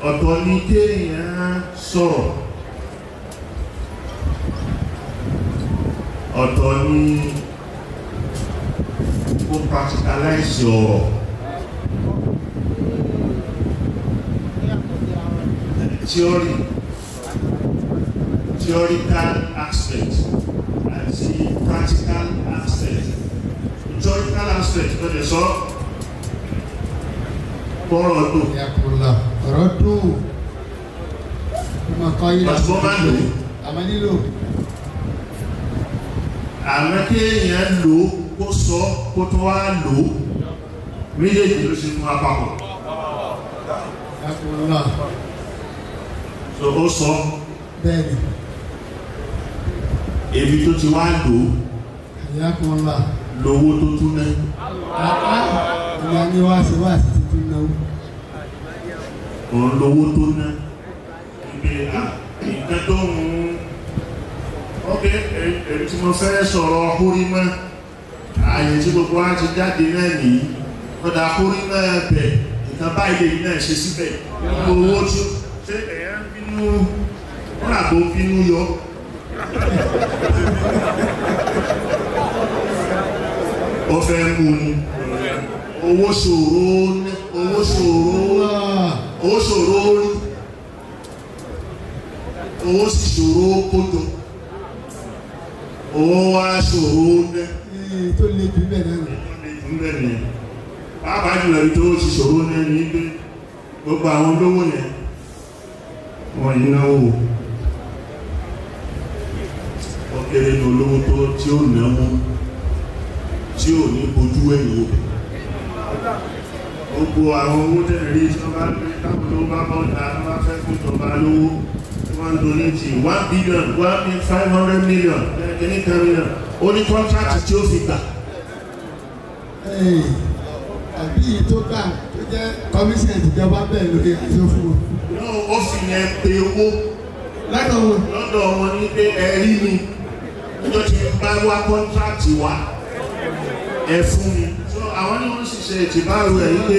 Ọ̀tọ̀ ni kéèyàn sọ̀rọ̀, ọ̀tọ̀ ni kó practicalize ọ̀rọ̀. Theory, theoretical aspect àti practical aspect. Theoretical aspect ló lè sọ bọ́rọ̀ dùn. Ọ̀rọ̀ dùn. Ọ̀tún máa lò. Àmọ́ nílò. Àmọ́ kéèyàn lò ó kó sọ kó tó wá lò ó méjèèjì ló ṣe fún apapọ̀. So ó sọ. Bẹ́ẹ̀ni. Ebi tó ti wá lò ó. Lówó tó tún ná. Ìyá ni wá sí wá sí tuntun náà. Òun lówó tó ná. Ibi nǹkan tó ń ok èyí tí mo fẹ́ sọ̀rọ̀ húrímọ́ ààyè tí gbogbo wa ti jáde náà nìyí. Wọ́n dà húrímọ́ bẹ̀ nǹkan báyìí lèyí náà ṣe síbẹ̀. Owó tó ṣe ẹ̀yà ń bínú wọ́n àgbo bínú yọ. Ó fẹ́ mú ni owó ṣòro owó ṣòro owó ṣòro rí owó sì ṣòro kójọ owó wá ṣòro ná. Tó lè jù bẹ́ẹ̀ náà. Tó lè jù bẹ́ẹ̀ nìyẹn. Pàápàá jùlọ ibi tó ti ṣòro ná ní pé gbogbo àwọn olówó yẹn wọ́n yìí náwó. Ó kéré ní olówó tó tí ó náwó tí ò ní bojú ẹ̀yìn wò. Gbogbo àwọn owó tẹ̀lé rí tí wọ́n bá gbé táwọn tó bá bọ́ ta wọ́n bá fẹ́ fún ìjọba lówó tí wọ́n ń donate 1 billion 1.5 million kìíní kan million ó ní contract tí ó fi gbà. Àbí yìí tó gbà tó jẹ́ commission ìjọba bẹ́ẹ̀ lórí àti ó fún wọn. Náà ó fi yẹn pe owó lọ́dọ̀ wọn. Lọ́dọ̀ wọn ní pé ẹ rí mi níjọ́ tí n bá wá contract wá ẹ fún mi. So àwọn ní wọ́n sì ṣe ìtìbáru ẹ̀ wípé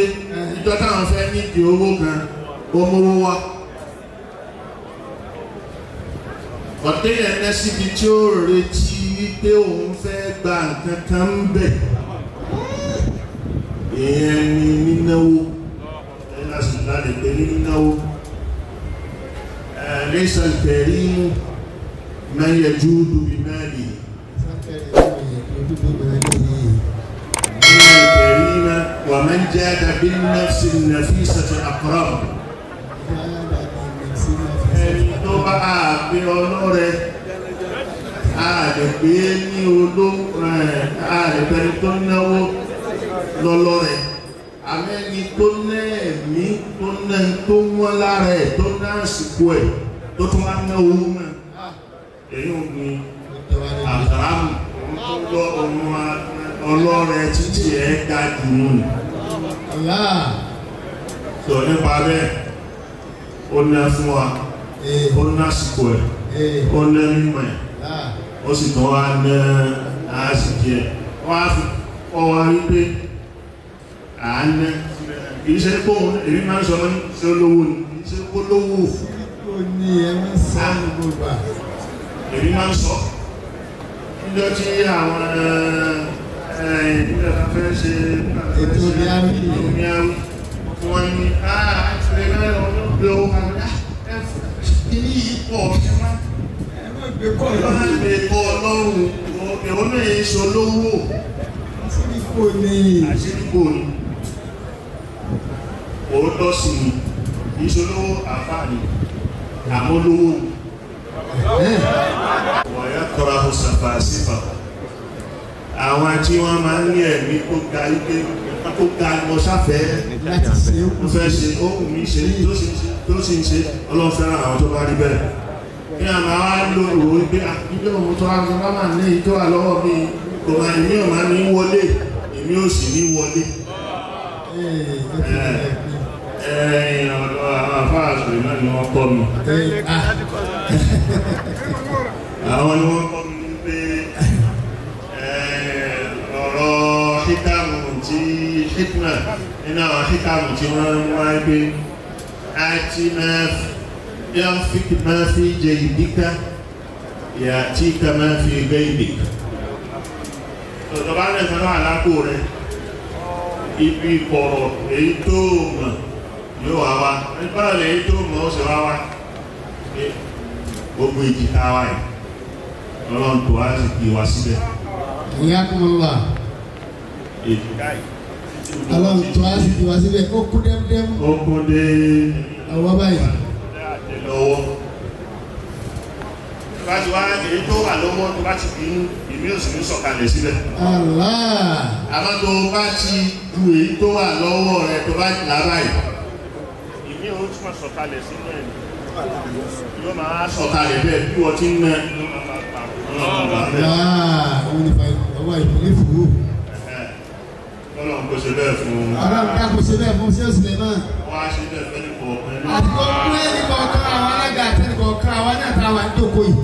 ìjọ táwọn fẹ́ nídìí owó kan ó mówó wá. Ọ̀tẹ́yẹ̀ ẹ̀ síbi tí ó retí wípé òun fẹ́ gba nǹkan kan ń bẹ̀. Ìyẹn ni nínáwó. Ẹ láti láti pé ní nínáwó. Laysa al-karimu man yajudu bi malihi. الكريم ومن جاد بالنفس النفيسة أقرب. Ẹni tó bá àgbé ọlọ́rẹ àdẹ̀gbé ní olóòrẹ àdẹ̀gbẹ́ni tó náwó lọ́lọ́rẹ àmẹ́ni tó ná ẹ̀mí tó ná tó wọ́n lára ẹ̀ tó ná àsìkò ẹ̀ tó tún wá ná owó náà èyí ò ní àkàràmù òun tó lọ òun ọlọ́rẹ títí ẹ̀ ga jù nù. Sọ nípa bẹ́ẹ̀ ó ná fún wa ó ná àsìkò ẹ̀ ó ná mímọ̀ ẹ̀ ó sì tún wá ná àsìkò ẹ̀ wọ́n á fi kọ́ wa wípé à ń ná kì í ṣe pé òun èmi máa ń sọ ní ṣé olówó ni kì í ṣe pé olówó. Ó ní ẹ máa ń sọ ní gbogbo à. Èmi máa ń sọ níjọ́ tí àwọn ìpínlẹ̀ bá fẹ́ ṣe ètò Miami. Miami wọ́n ní àìsílẹ̀ náà ọdún gbé owó kan ní yìí pọ̀ ẹ má Ẹ má gbé kọ́ ẹ má lọ́rùn. gbé kọ́ ọlọ́run èwo náà yìí ṣe olówó. Àṣírí kò ní. Àṣírí kò ní òótọ́ sí ni kì í ṣe olówó àfáàní àmọ́ olówó ni. Wọ̀nyá kọ́ra fún sàfàṣìfà àwọn tí wọ́n máa ń ní ẹ̀mí tó ga ike tó ga lọ sáfẹ́ Láti ṣe é ó fẹ́ ṣe ó wù mí ṣe tó sì ń ṣe Ọlọ́run fẹ́ràn àwọn tó bá rí bẹ́ẹ̀ kí a máa wá lo òwò wípé àbíjọ́ òun tó wá sọ bá máa ní èyí tó wà lọ́wọ́ mi kò máa èmi ò máa ní wọlé èmi ò sì ní wọlé. Ẹ̀yìn ọ̀dọ̀ àwọn àfáà sùlẹ̀ náà ni wọ́n kọ́ mi. Àwọn ni wọ́n kọ́ mi pé ọ̀rọ̀ híkàmù tí hikma nínú àwọn híkàmù tí wọ́n ń wá pé Àti máa yánfik máa fi jẹ ìdíkà yà tí ká máa fi gẹ́ ìdíkà. Tọ̀tọ̀ bá rẹ̀ sọ́nà àlákò rẹ̀ ibi kọ̀rọ̀ èyí tó mọ̀ yóò wá wá. Báwo lè èyí tó mọ̀ ó sì wá wá? Gbogbo ìjìká wa yìí Ọlọ́run tó wá sì kí wa síbẹ̀. Ìyákùnmọ́lá. Èjìká yìí. Ọlọ́run tó wá sì kí wa síbẹ̀ ó kú dẹ́mdẹ́m. Ó kún dé. Ọwọ́ báyìí. Lọ́wọ́. Tó bá ti wá èyí tó wà lọ́wọ́ tó bá ti bínú ìmí ò sì ní sọ̀kalẹ̀ síbẹ̀. Allah. Àmọ́ tó bá ti ju èyí tó wà lọ́wọ́ rẹ̀ tó bá là báyìí. Ìmí ò tún sọ̀kalẹ̀ sínú ẹ̀. Yóò máa sọ̀kalẹ̀ bẹ́ẹ̀ bí wọ́n ti ń ná. Allah. Òun ni ọwọ́ ìpínlẹ̀ fòwò. Ọlọ́run kò ṣe bẹ́ẹ̀ fún un. Ọlọ́run ká kò ṣe bẹ́ẹ̀ fún Sheikh Suleiman. Wọ́n á ṣe bẹ́ẹ̀ fẹ́ ní kọ̀ọ̀kan. Àti kó kú ẹnì kọ̀ọ̀kan àwọn alága àti ẹnì kọ̀ọ̀kan àwọn náà tá a wà ní tòkó yìí.